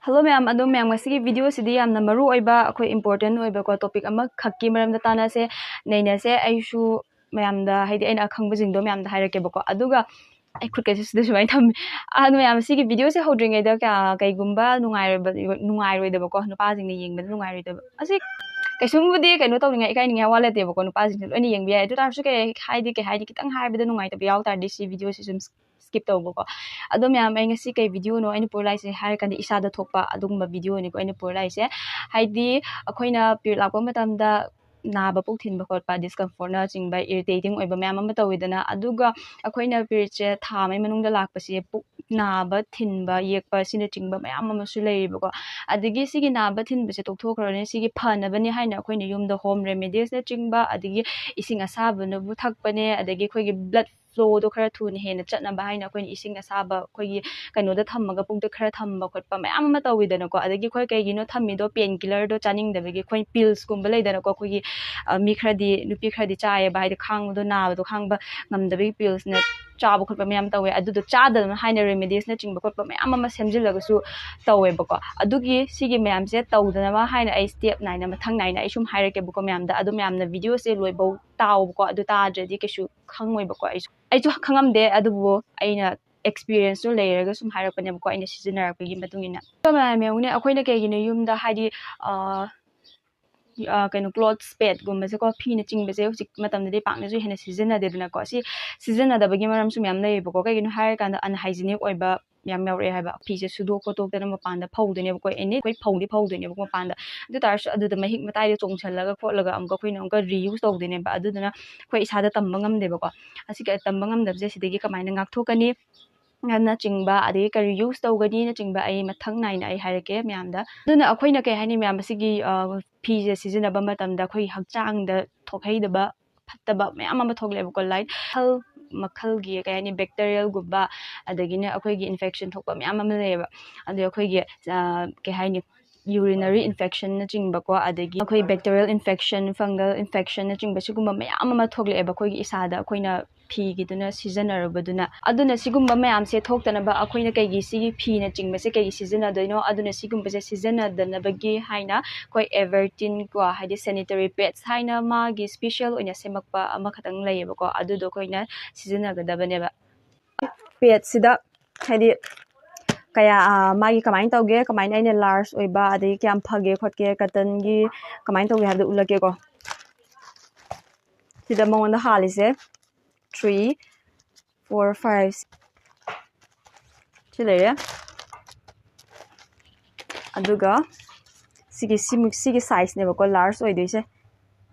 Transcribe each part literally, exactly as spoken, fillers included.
Hello ꯃꯌꯥꯝ, ꯑꯗꯣ ꯃꯌꯥꯝ, ꯉꯁꯤꯒꯤ ꯚꯤꯗꯤꯑꯣꯁꯤꯗꯤ ꯌꯥꯝꯅ ꯃꯔꯨ ꯑꯣꯏꯕ, ꯑꯩꯈꯣꯏ ꯏꯝꯄꯣꯔꯇꯦꯟ ꯑꯣꯏꯕꯀꯣ ꯇꯣꯄꯤꯛ ꯑꯃꯈꯛꯀꯤ ꯃꯔꯝꯗ ꯇꯥꯟꯅꯁꯦ, ꯅꯩꯅꯁꯦ꯫ ꯑꯩꯁꯨ ꯃꯌꯥꯝꯗ, ꯍꯥꯏꯗꯤ, ꯑꯩꯅ ꯑꯈꯪꯕꯁꯤꯡꯗꯣ ꯃꯌꯥꯝꯗ ꯍꯥꯏꯔꯛꯀꯦꯕꯀꯣ꯫ ꯑꯗꯨꯒ ꯑꯩ ꯈꯨꯠꯀꯁꯦ ꯁꯤꯗ ꯁꯨꯃꯥꯏꯅ ꯊꯝꯃꯤ꯫ ꯑꯗꯣ ꯃꯌꯥꯝ, ꯁꯤꯒꯤ ꯚꯤꯗꯤꯑꯣꯁꯦ ꯍꯧꯗ꯭ꯔꯤꯉꯩꯗ ꯀꯌꯥ ꯀꯩꯒꯨꯝꯕ ꯅꯨꯡꯉꯥꯏꯔꯣꯏꯕ, ꯅꯨꯡꯉꯥꯏꯔꯣꯏꯗꯕꯀꯣ, ꯅꯨꯄꯥꯁꯤꯡꯅ ꯌꯦꯡꯕꯗ ꯅꯨꯡꯉꯥꯏꯔꯣꯏꯗꯕ꯫ ꯑꯁꯤ ꯀꯩꯁꯨꯝꯕꯨꯗꯤ ꯀꯩꯅꯣ ꯇꯧꯅꯤꯡꯉꯥꯏ, ꯏꯀꯥꯏꯅꯤꯡꯉꯥꯏ ꯋꯥ ꯂꯩꯇꯦꯕꯀꯣ, ꯅꯨꯄꯥꯁꯤꯡꯁꯦ ꯂꯣꯏꯅ ꯌꯦꯡꯕ ꯌꯥꯏ꯫ ꯑꯗꯨ ꯇꯥꯔꯁꯨ ꯀꯩ ꯍꯥꯏꯗꯤ, ꯀꯩ ꯍꯥꯏꯅꯤ, ꯈꯤꯇꯪ ꯍꯥꯏꯕꯗ ꯅꯨꯡꯉꯥꯏꯇꯕ ꯌꯥꯎ ꯇꯥꯔꯗꯤ ꯁꯤ ꯚꯤꯗꯤꯑꯣꯁꯦ ꯁꯨꯝ skip ꯇꯧꯕꯀꯣ꯫ ꯑꯗꯣ ꯃꯌꯥꯝ, ꯑꯩ ꯉꯁꯤ ꯀꯩ ꯚꯤꯗꯤꯑꯣꯅꯣ ꯑꯩꯅ ꯄꯨꯔ ꯂꯥꯛꯏꯁꯦ ꯍꯥꯏꯔ ꯀꯥꯟꯗ, ꯏꯁꯥꯗ ꯊꯣꯛꯄ ꯑꯗꯨꯒꯨꯝꯕ ꯚꯤꯗꯤꯑꯣꯅꯤꯀꯣ ꯑꯩꯅ ꯄꯨꯔ ꯂꯥꯛꯏꯁꯦ꯫ ꯍꯥꯏꯗꯤ, ꯑꯩꯈꯣꯏꯅ period ꯂꯥꯛꯄ ꯃꯇꯝꯗ ꯅꯥꯕ ꯄꯨꯛ ꯊꯤꯟꯕ ꯈꯣꯠꯄ, discomfortꯅꯆꯤꯡꯕ, irritating ꯑꯣꯏꯕ ꯃꯌꯥꯝ ꯑꯃ ꯇꯧꯋꯤꯗꯅ꯫ ꯑꯗꯨꯒ ꯑꯩꯈꯣꯏꯅ periodꯁꯦ ꯊꯥ ꯑꯃꯒꯤ ꯃꯅꯨꯡꯗ ꯂꯥꯛꯄꯁꯦ ꯄꯨꯛ ꯅꯥꯕ, ꯊꯤꯟꯕ, ꯌꯦꯛꯄ ꯑꯁꯤꯅꯆꯤꯡꯕ ꯃꯌꯥꯝ ꯑꯃꯁꯨ ꯂꯩꯔꯤꯕꯀꯣ꯫ ꯑꯗꯒꯤ ꯁꯤꯒꯤ ꯅꯥꯕ ꯊꯤꯟꯕꯁꯦ ꯇꯣꯛꯊꯣꯛꯈ꯭ꯔꯅꯤ, ꯁꯤꯒꯤ ꯐꯅꯕꯅꯤ ꯍꯥꯏꯅ ꯑꯩꯈꯣꯏꯅ ꯌꯨꯝꯗ home remediesꯅꯆꯤꯡꯕ, ꯑꯗꯒꯤ ꯏꯁꯤꯡ ꯑꯁꯥꯕꯅꯕꯨ ꯊꯛꯄꯅꯦ, ꯑꯗꯒꯤ ꯑꯩꯈꯣꯏꯒꯤ blood flowꯗꯣ ꯈꯔ ꯊꯨꯅ ꯍꯦꯟꯅ ꯆꯠꯅꯕ ꯍꯥꯏꯅ ꯑꯩꯈꯣꯏꯅ ꯏꯁꯤꯡ ꯑꯁꯥꯕ ꯑꯩꯈꯣꯏꯒꯤ ꯀꯩꯅꯣꯗ ꯊꯝꯃꯒ ꯄꯨꯛꯇ ꯈꯔ ꯊꯝꯕ ꯈꯣꯠꯄ ꯃꯌꯥꯝ ꯑꯃ ꯇꯧꯋꯤꯗꯅꯀꯣ꯫ ꯑꯗꯒꯤ ꯑꯩꯈꯣꯏ ꯀꯩꯒꯤꯅꯣ ꯊꯝꯃꯤꯗꯣ, pain killerꯗꯣ ꯆꯥꯅꯤꯡꯗꯕꯒꯤ, ꯑꯩꯈꯣꯏ pillsꯀꯨꯝꯕ ꯂꯩꯗꯅꯀꯣ, ꯑꯩꯈꯣꯏꯒꯤ, ꯑ, ꯃꯤ ꯈꯔꯗꯤ, ꯅꯨꯄꯤ ꯈꯔꯗꯤ ꯆꯥꯏꯌꯦꯕ, ꯍꯥꯏꯗꯤ ꯈꯥꯡꯕꯗꯣ, ꯅꯥꯕꯗꯣ ꯈꯥꯡꯕ ꯉꯝꯗꯕꯒꯤ pillsꯅ ꯆꯥꯕ ꯈꯣꯠꯄ ꯃꯌꯥꯝ ꯇꯧꯋꯦ꯫ ꯑꯗꯨꯗꯣ ꯆꯥꯗꯅꯕ ꯍꯥꯏꯅ remediesꯅꯆꯤꯡꯕ ꯈꯣꯠꯄ ꯃꯌꯥꯝ ꯑꯃ ꯁꯦꯝꯖꯤꯜꯂꯒꯁꯨ ꯇꯧꯋꯦꯕꯀꯣ꯫ ꯑꯗꯨꯒꯤ ꯁꯤꯒꯤ ꯃꯌꯥꯝꯁꯦ ꯇꯧꯗꯅꯕ ꯍꯥꯏꯅ ꯑꯩ step ꯅꯥꯏꯅ, ꯃꯊꯪ ꯅꯥꯏꯅ ꯑꯩ ꯁꯨꯝ ꯍꯥꯏꯔꯛꯀꯦꯕꯀꯣ ꯃꯌꯥꯝꯗ꯫ ꯑꯗꯣ ꯃꯌꯥꯝꯅ ꯚꯤꯗꯤꯑꯣꯁꯦ ꯂꯣꯏꯐꯧ ꯇꯥꯎꯕꯀꯣ, ꯑꯗꯨ ꯇꯥꯗ꯭ꯔꯗꯤ ꯀꯩꯁꯨ ꯈꯪꯉꯣꯏꯕꯀꯣ꯫ ꯑꯩꯁꯨ, ꯑꯩꯁꯨ ꯈꯪꯉꯝꯗꯦ, ꯑꯗꯨꯕꯨ ꯑꯩꯅ experienceꯁꯨ ꯂꯩꯔꯒ ꯁꯨꯝ ꯍꯥꯏꯔꯛꯄꯅꯦꯕꯀꯣ, ꯑꯩꯅ ꯁꯤꯖꯤꯟꯅꯔꯛꯄꯒꯤ ꯃꯇꯨꯡ ꯏꯟꯅ꯫ ꯑꯗꯣ ꯃꯌꯥꯝ ꯌꯦꯡꯉꯨꯅꯦ, ꯑꯩꯈꯣꯏꯅ ꯀꯩꯒꯤꯅꯣ ꯌꯨꯝꯗ, ꯍꯥꯏꯗꯤ, ꯑ, ꯑ, ꯀꯩꯅꯣ, clothes padꯀꯨꯝꯕꯁꯦꯀꯣ, ꯐꯤꯅꯆꯤꯡꯕꯁꯦ ꯍꯧꯖꯤꯛ ꯃꯇꯝꯗꯗꯤ ꯄꯥꯛꯅꯁꯨ ꯍꯦꯟꯅ ꯁꯤꯖꯤꯟꯅꯗꯦꯗꯅꯀꯣ꯫ ꯁꯤ ꯁꯤꯖꯤꯟꯅꯗꯕꯒꯤ ꯃꯔꯝꯁꯨ ꯃꯌꯥꯝ ꯂꯩꯌꯦꯕꯀꯣ꯫ ꯀꯩꯒꯤꯅꯣ ꯍꯥꯏꯔꯀꯥꯟꯗ, unhygienic ꯑꯣꯏꯕ ꯌꯥꯝ ꯌꯥꯎꯔꯛꯑꯦ ꯍꯥꯏꯕ꯫ ꯐꯤꯁꯦ ꯁꯨꯗꯣꯛ ꯈꯣꯠꯇꯣꯛꯇꯅ ꯃꯄꯥꯟꯗ ꯐꯧꯗꯣꯏꯅꯦꯕꯀꯣ, ꯑꯦꯅꯤ ꯑꯩꯈꯣꯏ ꯐꯧꯗꯤ ꯐꯧꯗꯣꯏꯅꯦꯕꯀꯣ ꯃꯄꯥꯟꯗ꯫ ꯑꯗꯨ ꯇꯥꯔꯁꯨ ꯑꯗꯨꯗ ꯃꯍꯤꯛ ꯃꯇꯥꯏꯗ ꯆꯣꯡꯁꯜꯂꯒ ꯈꯣꯠꯂꯒ ꯑꯃꯨꯛꯀ ꯑꯩꯈꯣꯏꯅ ꯑꯃꯨꯛꯀ reuse ꯇꯧꯗꯣꯏꯅꯦꯕ꯫ ꯑꯗꯨꯗꯨꯅ ꯑꯩꯈꯣꯏ ꯏꯁꯥꯗ ꯇꯝꯕ ꯉꯝꯗꯦꯕꯀꯣ꯫ ꯑꯁꯤ ꯀ-, ꯇꯝꯕ ꯉꯝꯗꯕꯁꯦ ꯁꯤꯗꯒꯤ ꯀꯃꯥꯏꯅ ꯉꯥꯛꯊꯣꯛꯀꯅꯤ? ꯅꯆꯤꯡꯕ, ꯑꯗꯒꯤ ꯀꯔꯤ use ꯇꯧꯒꯅꯤꯅꯆꯤꯡꯕ ꯑꯩ ꯃꯊꯪ ꯅꯥꯏꯅ ꯑꯩ ꯍꯥꯏꯔꯛꯀꯦ ꯃꯌꯥꯝꯗ꯫ ꯑꯗꯨꯅ ꯑꯩꯈꯣꯏꯅ, ꯀꯩ ꯍꯥꯏꯅꯤ, ꯃꯌꯥꯝ, ꯑꯁꯤꯒꯤ, ꯑ, ꯐꯤꯁꯦ ꯁꯤꯖꯤꯟꯅꯕ ꯃꯇꯝꯗ ꯑꯩꯈꯣꯏꯒꯤ ꯍꯛꯆꯥꯡꯗ ꯊꯣꯛꯍꯩꯗꯕ ꯐꯠꯇꯕ ꯃꯌꯥꯝ ꯑꯃ ꯊꯣꯛꯂꯛꯑꯦꯕꯀꯣ, like ꯃꯈꯜ ꯃꯈꯜꯒꯤ, ꯀꯩ ꯍꯥꯏꯅꯤ, bacterialꯒꯨꯝꯕ, ꯑꯗꯒꯤꯅꯦ ꯑꯩꯈꯣꯏꯒꯤ infection ꯊꯣꯛꯄ ꯃꯌꯥꯝ ꯑꯃ ꯂꯩꯌꯦꯕ꯫ ꯑꯗꯩ ꯑꯩꯈꯣꯏꯒꯤ, ꯑ, ꯀꯩ ꯍꯥꯏꯅꯤ, urinary infectionꯅꯆꯤꯡꯕꯀꯣ, ꯑꯗꯒꯤ ꯑꯩꯈꯣꯏ bacterial infection, fungal infectionꯅꯆꯤꯡꯕ ꯁꯤꯒꯨꯝꯕ ꯃꯌꯥꯝ ꯑꯃ ꯊꯣꯛꯂꯛꯑꯦꯕ ꯑꯩꯈꯣꯏꯒꯤ ꯏꯁꯥꯗ, ꯑꯩꯈꯣꯏꯅ ꯐꯤꯒꯤꯗꯨꯅ ꯁꯤꯖꯤꯟꯅꯔꯨꯕꯗꯨꯅ꯫ ꯑꯗꯨꯅ ꯁꯤꯒꯨꯝꯕ ꯃꯌꯥꯝꯁꯦ ꯊꯣꯛꯇꯅꯕ ꯑꯩꯈꯣꯏꯅ ꯀꯩꯒꯤ ꯁꯤꯒꯤ ꯐꯤꯅ ꯆꯤꯡꯕꯁꯦ ꯀꯩꯒꯤ ꯁꯤꯖꯤꯟꯅꯗꯣꯏꯅꯣ? ꯑꯗꯨꯅ ꯁꯤꯒꯨꯝꯕꯁꯦ ꯁꯤꯖꯤꯟꯅꯗꯅꯕꯒꯤ ꯍꯥꯏꯅ ꯑꯩꯈꯣꯏ ꯑꯦꯚꯔꯇꯤꯟ ꯀꯣ, ꯍꯥꯏꯗꯤ ꯁꯦꯅꯤꯇꯔꯤ ꯄꯦꯠꯁ ꯍꯥꯏꯅ ꯃꯥꯒꯤ ꯁ꯭ꯄꯤꯁꯦꯜ ꯑꯣꯏꯅ ꯁꯦꯝꯃꯛꯄ ꯑꯃꯈꯛꯇꯪ ꯂꯩꯌꯦꯕꯀꯣ, ꯑꯗꯨꯗꯣ ꯑꯩꯈꯣꯏꯅ ꯁꯤꯖꯤꯟꯅꯒꯗꯕꯅꯦꯕ꯫ ꯄꯦꯠꯁꯤꯗ ꯍꯥꯏꯗꯤ ꯀꯌꯥ, ꯃꯥꯒꯤ ꯀꯃꯥꯏꯅ ꯇꯧꯒꯦ, ꯀꯃꯥꯏꯅ ꯑꯩꯅ ꯂꯥꯔꯖ ꯑꯣꯏꯕ, ꯑꯗꯒꯤ ꯀꯌꯥꯝ ꯐꯒꯦ ꯈꯣꯠꯀꯦ, ꯀꯇꯟꯒꯤ ꯀꯃꯥꯏꯅ ꯇꯧꯒꯦ ꯍꯥꯏꯕꯗꯣ ꯎꯠꯂꯛꯀꯦꯀꯣ꯫ ꯁꯤꯗ ꯃꯉꯣꯟꯗ ꯍꯥꯜꯂꯤꯁꯦ ꯊ꯭ꯔꯤ, ꯐꯣꯔ, ꯐꯥꯏꯚ ꯁꯤ ꯂꯩꯔꯦ꯫ ꯑꯗꯨꯒ ꯁꯤꯒꯤ, ꯁꯤꯃꯨꯛ, ꯁꯤꯒꯤ ꯁꯥꯏꯖꯅꯦꯕꯀꯣ ꯂꯥꯔꯖ ꯑꯣꯏꯗꯣꯏꯁꯦ꯫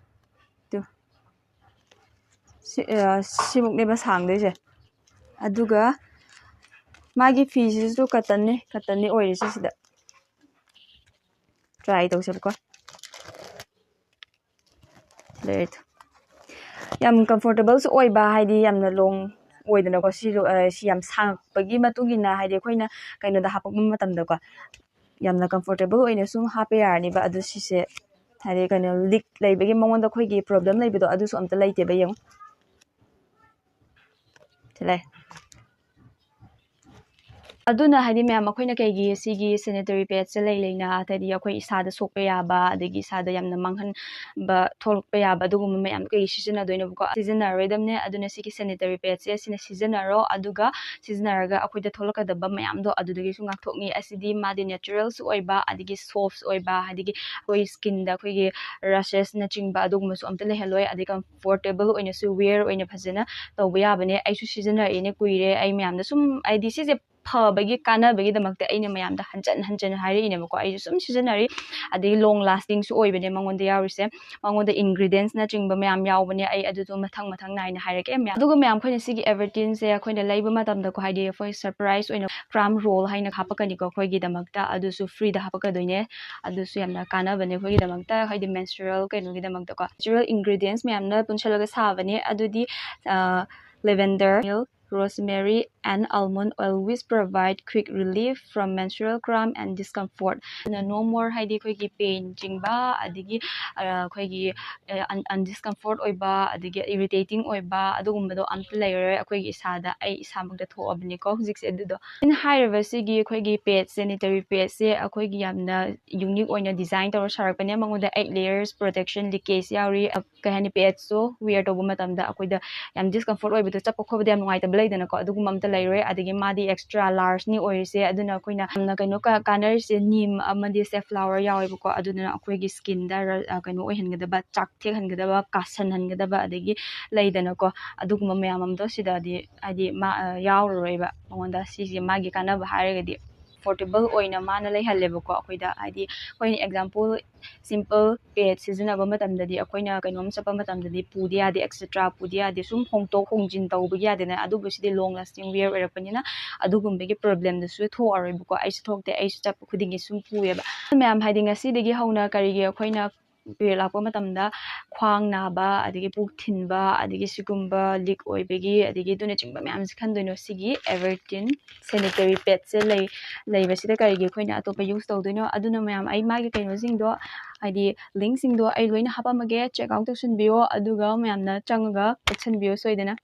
ꯇꯨ꯫ ꯁꯤ, ꯑ, ꯁꯤꯃꯨꯛꯅꯦꯕ ꯁꯥꯡꯗꯣꯏꯁꯦ꯫ ꯑꯗꯨꯒ ꯃꯥꯒꯤ ꯐꯤꯁꯤꯁꯨ ꯀꯇꯟꯅꯤ, ꯀꯇꯟꯅꯤ ꯑꯣꯏꯔꯤꯁꯦ ꯁꯤꯗ꯫ ꯇ꯭ꯔꯥꯏ ꯇꯧꯁꯦꯕꯀꯣ꯫ ꯂꯩꯔꯦ꯫ ꯌꯥꯝ ꯀꯝꯐꯣꯔꯇꯦꯕꯜꯁꯨ ꯑꯣꯏꯕ, ꯍꯥꯏꯗꯤ ꯌꯥꯝꯅ ꯂꯣꯡ ꯑꯣꯏꯗꯅꯀꯣ꯫ ꯁꯤ ꯂꯣ-, ꯑ, ꯁꯤ ꯌꯥꯝ ꯁꯥꯡꯉꯛꯄꯒꯤ ꯃꯇꯨꯡ ꯏꯟꯅ, ꯍꯥꯏꯗꯤ ꯑꯩꯈꯣꯏꯅ ꯀꯩꯅꯣꯗ ꯍꯥꯞꯄꯛꯄ ꯃꯇꯝꯗꯀꯣ, ꯌꯥꯝꯅ ꯀꯝꯐꯣꯔꯇꯦꯕꯜ ꯑꯣꯏꯅꯁꯨ ꯍꯥꯞꯄ ꯌꯥꯔꯅꯤꯕ꯫ ꯑꯗꯨ ꯁꯤꯁꯦ ꯍꯥꯏꯗꯤ ꯀꯩꯅꯣ, ꯂꯤꯛ ꯂꯩꯕꯒꯤ ꯃꯉꯣꯟꯗ ꯑꯩꯈꯣꯏꯒꯤ ꯄ꯭ꯔꯣꯕ꯭ꯂꯦꯝ ꯂꯩꯕꯗꯣ, ꯑꯗꯨꯁꯨ ꯑꯝꯇ ꯂꯩꯇꯦꯕ꯫ ꯌꯦꯡꯉꯨ꯫ ꯁꯤ ꯂꯩ꯫ ꯑꯗꯨꯅ ꯍꯥꯏꯗꯤ ꯃꯌꯥꯝ, ꯑꯩꯈꯣꯏꯅ ꯀꯩꯒꯤ ꯁꯤꯒꯤ ꯁꯦꯅꯤꯇꯔꯤ ꯄꯦꯠꯁꯦ ꯂꯩ ꯂꯩꯅ, ꯍꯥꯏꯗꯤ ꯑꯩꯈꯣꯏ ꯏꯁꯥꯗ ꯁꯣꯛꯄ ꯌꯥꯕ, ꯑꯗꯒꯤ ꯏꯁꯥꯗ ꯌꯥꯝꯅ ꯃꯥꯡꯍꯟꯕ ꯊꯣꯛꯂꯛꯄ ꯌꯥꯕ, ꯑꯗꯨꯒꯨꯝꯕ ꯃꯌꯥꯝꯗꯣ ꯀꯩꯒꯤ ꯁꯤꯖꯤꯟꯅꯗꯣꯏꯅꯣꯕꯀꯣ? ꯁꯤꯖꯤꯟꯅꯔꯣꯏꯗꯕꯅꯦ꯫ ꯑꯗꯨꯅ ꯁꯤꯒꯤ ꯁꯦꯅꯤꯇꯔꯤ ꯄꯦꯠꯁꯦ ꯁꯤꯅ ꯁꯤꯖꯤꯟꯅꯔꯣ, ꯑꯗꯨꯒ ꯁꯤꯖꯤꯟꯅꯔꯒ ꯑꯩꯈꯣꯏꯗ ꯊꯣꯛꯂꯛꯀꯗꯕ ꯃꯌꯥꯝꯗꯣ ꯑꯗꯨꯗꯒꯤꯁꯨ ꯉꯥꯛꯊꯣꯛꯅꯤ꯫ ꯑꯁꯤꯗꯤ ꯃꯥꯗꯤ ꯅꯦꯆꯔꯦꯜꯁꯨ ꯑꯣꯏꯕ, ꯑꯗꯒꯤ ꯁꯣꯐꯁꯨ ꯑꯣꯏꯕ, ꯑꯗꯒꯤ ꯑꯩꯈꯣꯏ ꯁ꯭ꯀꯤꯟꯗ ꯑꯩꯈꯣꯏꯒꯤ ꯔꯦꯁꯦꯁꯅꯆꯤꯡꯕ ꯑꯗꯨꯒꯨꯝꯕꯁꯨ ꯑꯝꯇ ꯂꯩꯍꯜꯂꯣꯏ꯫ ꯑꯗꯩ ꯀꯝꯐꯣꯔꯇꯦꯕꯜ ꯑꯣꯏꯅꯁꯨ, ꯋꯤꯌꯔ ꯑꯣꯏꯅ ꯐꯖꯅ ꯇꯧꯕ ꯌꯥꯕꯅꯦ꯫ ꯑꯩꯁꯨ ꯁꯤꯖꯤꯟꯅꯔꯛꯏꯅꯦ, ꯀꯨꯏꯔꯦ꯫ ꯑꯩ ꯃꯌꯥꯝꯗ ꯁꯨꯝ, ꯍꯥꯏꯗꯤ ꯁꯤꯁꯦ ꯐꯕꯒꯤ, ꯀꯥꯟꯅꯕꯒꯤꯗꯃꯛꯇ ꯑꯩꯅ ꯃꯌꯥꯝꯗ ꯍꯟꯖꯟ ꯍꯟꯖꯟ ꯍꯥꯏꯔꯛꯏꯅꯦꯕꯀꯣ꯫ ꯑꯩꯁꯨ ꯁꯨꯝ ꯁꯤꯖꯤꯟꯅꯔꯤ, ꯑꯗꯒꯤ ꯂꯣꯡ ꯂꯥꯁꯇꯤꯡꯁꯨ ꯑꯣꯏꯕꯅꯦ ꯃꯉꯣꯟꯗ ꯌꯥꯎꯔꯤꯁꯦ꯫ ꯃꯉꯣꯟꯗ ꯏꯟꯒ꯭ꯔꯤꯗꯤꯌꯦꯟꯁꯅꯆꯤꯡꯕ ꯃꯌꯥꯝ ꯌꯥꯎꯕꯅꯦ꯫ ꯑꯩ ꯑꯗꯨꯗꯣ ꯃꯊꯪ ꯃꯊꯪ ꯅꯥꯏꯅ ꯍꯥꯏꯔꯛꯀꯦ ꯃꯌꯥꯝ꯫ ꯑꯗꯨꯒ ꯃꯌꯥꯝ, ꯑꯩꯈꯣꯏꯅ ꯁꯤꯒꯤ ꯑꯦꯚꯔꯇꯤꯟꯁꯦ ꯑꯩꯈꯣꯏꯅ ꯂꯩꯕ ꯃꯇꯝꯗꯀꯣ, ꯍꯥꯏꯗꯤ ꯑꯩꯈꯣꯏ ꯁꯔꯄ꯭ꯔꯥꯏꯁ ꯑꯣꯏꯅ ꯀ꯭ꯔꯥꯝ ꯔꯣꯜ ꯍꯥꯏꯅ ꯍꯥꯞꯄꯛꯀꯅꯤꯀꯣ ꯑꯩꯈꯣꯏꯒꯤꯗꯃꯛꯇ, ꯑꯗꯨꯁꯨ ꯐ꯭ꯔꯤꯗ ꯍꯥꯞꯄꯛꯀꯗꯣꯏꯅꯦ꯫ ꯑꯗꯨꯁꯨ ꯌꯥꯝꯅ ꯀꯥꯟꯅꯕꯅꯦ ꯑꯩꯈꯣꯏꯒꯤꯗꯃꯛꯇ, ꯍꯥꯏꯗꯤ ꯃꯦꯟꯁꯇ꯭ꯔꯨꯔꯦꯜ ꯀꯩꯅꯣꯒꯤꯗꯃꯛꯇꯀꯣ꯫ ꯅꯦꯆꯔꯦꯜ ꯏꯟꯒ꯭ꯔꯤꯗꯤꯌꯦꯟꯁ ꯃꯌꯥꯝꯅ ꯄꯨꯟꯁꯤꯜꯂꯒ ꯁꯥꯕꯅꯦ꯫ ꯑꯗꯨꯗꯤ, ꯑ, lavender, rosemary and almond oil, which provide quick relief from menstrual cramp and discomfort. ꯑꯗꯨꯅ no more ꯍꯥꯏꯗꯤ ꯑꯩꯈꯣꯏꯒꯤ pain ꯆꯤꯡꯕ, ꯑꯗꯒꯤ ꯑ, ꯑꯩꯈꯣꯏꯒꯤ ꯑꯟꯗꯤꯁꯀꯝꯐꯣꯔꯠ ꯑꯣꯏꯕ, ꯑꯗꯒꯤ ꯏꯔꯤꯇꯦꯇꯤꯡ ꯑꯣꯏꯕ, ꯑꯗꯨꯒꯨꯝꯕꯗꯣ ꯑꯝꯇ ꯂꯩꯔꯔꯣꯏ ꯑꯩꯈꯣꯏꯒꯤ ꯏꯁꯥꯗ꯫ ꯑꯩ ꯏꯁꯥꯃꯛꯇ ꯊꯣꯛꯑꯕꯅꯤꯀꯣ ꯍꯧꯖꯤꯛꯁꯦ꯫ ꯑꯗꯨꯗꯣ ꯑꯩꯅ ꯍꯥꯏꯔꯤꯕ ꯁꯤꯒꯤ ꯑꯩꯈꯣꯏꯒꯤ ꯄꯦꯗ, ꯁꯦꯅꯤꯇꯔꯤ ꯄꯦꯗꯁꯦ ꯑꯩꯈꯣꯏꯒꯤ ꯌꯥꯝꯅ ꯌꯨꯅꯤꯛ ꯑꯣꯏꯅ ꯗꯤꯖꯥꯏꯟ ꯇꯧꯔ ꯁꯥꯔꯛꯄꯅꯦ꯫ ꯃꯉꯣꯟꯗ ꯑꯩꯠ ꯂꯦꯌꯔꯁ ꯄ꯭ꯔꯣꯇꯦꯛꯁꯟ, ꯂꯤꯀꯦꯖ ꯌꯥꯎꯔꯤ꯫ ꯑ, ꯀꯩ ꯍꯥꯏꯅꯤ, ꯄꯦꯗꯁꯇꯣ ꯋꯤꯌꯔ ꯇꯧꯕ ꯃꯇꯝꯗ ꯑꯩꯈꯣꯏꯗ ꯌꯥꯝ ꯗꯤꯁꯀꯝꯐꯣꯔꯠ ꯑꯣꯏꯕꯗꯣ, ꯆꯠꯄ ꯈꯣꯠꯄꯗ ꯌꯥꯝ ꯅꯨꯡꯉꯥꯏꯇꯕ ꯂꯩꯗꯅꯀꯣ, ꯑꯗꯨꯒꯨꯝꯕ ꯑꯝꯇ ꯂꯩꯔꯣꯏ꯫ ꯑꯗꯒꯤ ꯃꯥꯗꯤ ꯑꯦꯛꯁꯇ꯭ꯔꯥ ꯂꯥꯔꯖꯅꯤ ꯑꯣꯏꯔꯤꯁꯦ, ꯑꯗꯨꯅ ꯑꯩꯈꯣꯏꯅ ꯌꯥꯝꯅ ꯀꯩꯅꯣ ꯀ-, ꯀꯥꯟꯅꯔꯤꯁꯦ ꯅꯤꯝ ꯑꯃꯗꯤ ꯁꯦꯐ꯭ꯂꯥꯋꯔ ꯌꯥꯎꯋꯦꯕꯀꯣ, ꯑꯗꯨꯗꯨꯅ ꯑꯩꯈꯣꯏꯒꯤ ꯁ꯭ꯀꯤꯟꯗ ꯔ-, ꯑ, ꯀꯩꯅꯣ ꯑꯣꯏꯍꯟꯒꯗꯕ, ꯆꯥꯛ ꯊꯦꯛꯍꯟꯒꯗꯕ, ꯀꯥꯁꯟꯍꯟꯒꯗꯕ, ꯑꯗꯒꯤ ꯂꯩꯗꯅꯀꯣ, ꯑꯗꯨꯒꯨꯝꯕ ꯃꯌꯥꯝ ꯑꯃꯗꯣ ꯁꯤꯗꯗꯤ ꯍꯥꯏꯗꯤ ꯃꯥ, ꯑ, ꯌꯥꯎꯔꯔꯣꯏꯕ꯫ ꯃꯉꯣꯟꯗ ꯁꯤꯁꯦ ꯃꯥꯒꯤ ꯀꯥꯟꯅꯕ ꯍꯥꯏꯔꯒꯗꯤ ꯑꯦꯐꯣꯔꯗꯦꯕꯜ ꯑꯣꯏꯅ ꯃꯥꯅ ꯂꯩꯍꯜꯂꯦꯕꯀꯣ ꯑꯩꯈꯣꯏꯗ꯫ ꯍꯥꯏꯗꯤ ꯑꯩꯈꯣꯏꯅ ꯑꯦꯛꯖꯥꯝꯄꯜ ꯁꯤꯝꯄꯜ ꯄꯦꯗ ꯁꯤꯖꯤꯟꯅꯕ ꯃꯇꯝꯗꯗꯤ ꯑꯩꯈꯣꯏꯅ ꯀꯩꯅꯣꯝ ꯆꯠꯄ ꯃꯇꯝꯗꯗꯤ ꯄꯨꯗ ꯌꯥꯗꯦ, ꯑꯦꯛꯁꯇ꯭ꯔꯥ ꯄꯨꯗ ꯌꯥꯗꯦ, ꯁꯨꯝ ꯍꯣꯡꯗꯣꯛ ꯍꯣꯡꯖꯤꯟ ꯇꯧꯕ ꯌꯥꯗꯦꯗꯅ꯫ ꯑꯗꯨꯕꯨ ꯁꯤꯗꯤ ꯂꯣꯡ ꯂꯥꯁꯇꯤꯡ ꯋꯤꯌꯔ ꯑꯣꯏꯔꯛꯄꯅꯤꯅ ꯑꯗꯨꯒꯨꯝꯕꯒꯤ ꯄ꯭ꯔꯣꯕ꯭ꯂꯦꯝꯗꯨꯁꯨ ꯊꯣꯛꯑꯔꯣꯏꯕꯀꯣ꯫ ꯑꯩꯁꯨ ꯊꯣꯛꯇꯦ, ꯑꯩꯁꯨ ꯆꯠꯄ ꯈꯨꯗꯤꯡꯒꯤ ꯁꯨꯝ ꯄꯨꯑꯦꯕ꯫ ꯃꯌꯥꯝ ꯍꯥꯏꯗꯤ ꯉꯁꯤꯗꯒꯤ ꯍꯧꯅ ꯀꯔꯤꯒꯤ ꯑꯩꯈꯣꯏꯅ ꯄꯤꯔꯤꯌꯗ ꯂꯥꯛꯄ ꯃꯇꯝꯗ ꯈ꯭ꯋꯥꯡ ꯅꯥꯕ, ꯑꯗꯒꯤ ꯄꯨꯛ ꯊꯤꯟꯕ, ꯑꯗꯒꯤ ꯁꯤꯒꯨꯝꯕ ꯂꯤꯛ ꯑꯣꯏꯕꯒꯤ, ꯑꯗꯒꯤ ꯑꯗꯨꯅꯆꯤꯡꯕ ꯃꯌꯥꯝꯁꯦ ꯈꯟꯗꯣꯏꯅꯣ? ꯁꯤꯒꯤ ꯑꯦꯚꯔꯒ꯭ꯔꯤꯟ ꯁꯦꯅꯤꯇꯔꯤ ꯄꯦꯗꯁꯦ ꯂꯩ, ꯂꯩꯕꯁꯤꯗ ꯀꯔꯤꯒꯤ ꯑꯩꯈꯣꯏꯅ ꯑꯇꯣꯞꯄ ꯌꯨꯁ ꯇꯧꯗꯣꯏꯅꯣ? ꯑꯗꯨꯅ ꯃꯌꯥꯝ, ꯑꯩ ꯃꯥꯒꯤ ꯀꯩꯅꯣꯁꯤꯡꯗꯣ, ꯍꯥꯏꯗꯤ ꯂꯤꯡꯁꯤꯡꯗꯣ ꯑꯩ ꯂꯣꯏꯅ ꯍꯥꯞꯄꯝꯃꯒꯦ, ꯆꯦꯛ ꯑꯥꯎꯠ ꯇꯧꯁꯟꯕꯤꯌꯣ, ꯑꯗꯨꯒ ꯃꯌꯥꯝꯅ ꯆꯪꯉꯒ ꯆꯠꯁꯟꯕꯤꯌꯣ ꯁꯣꯏꯗꯅ꯫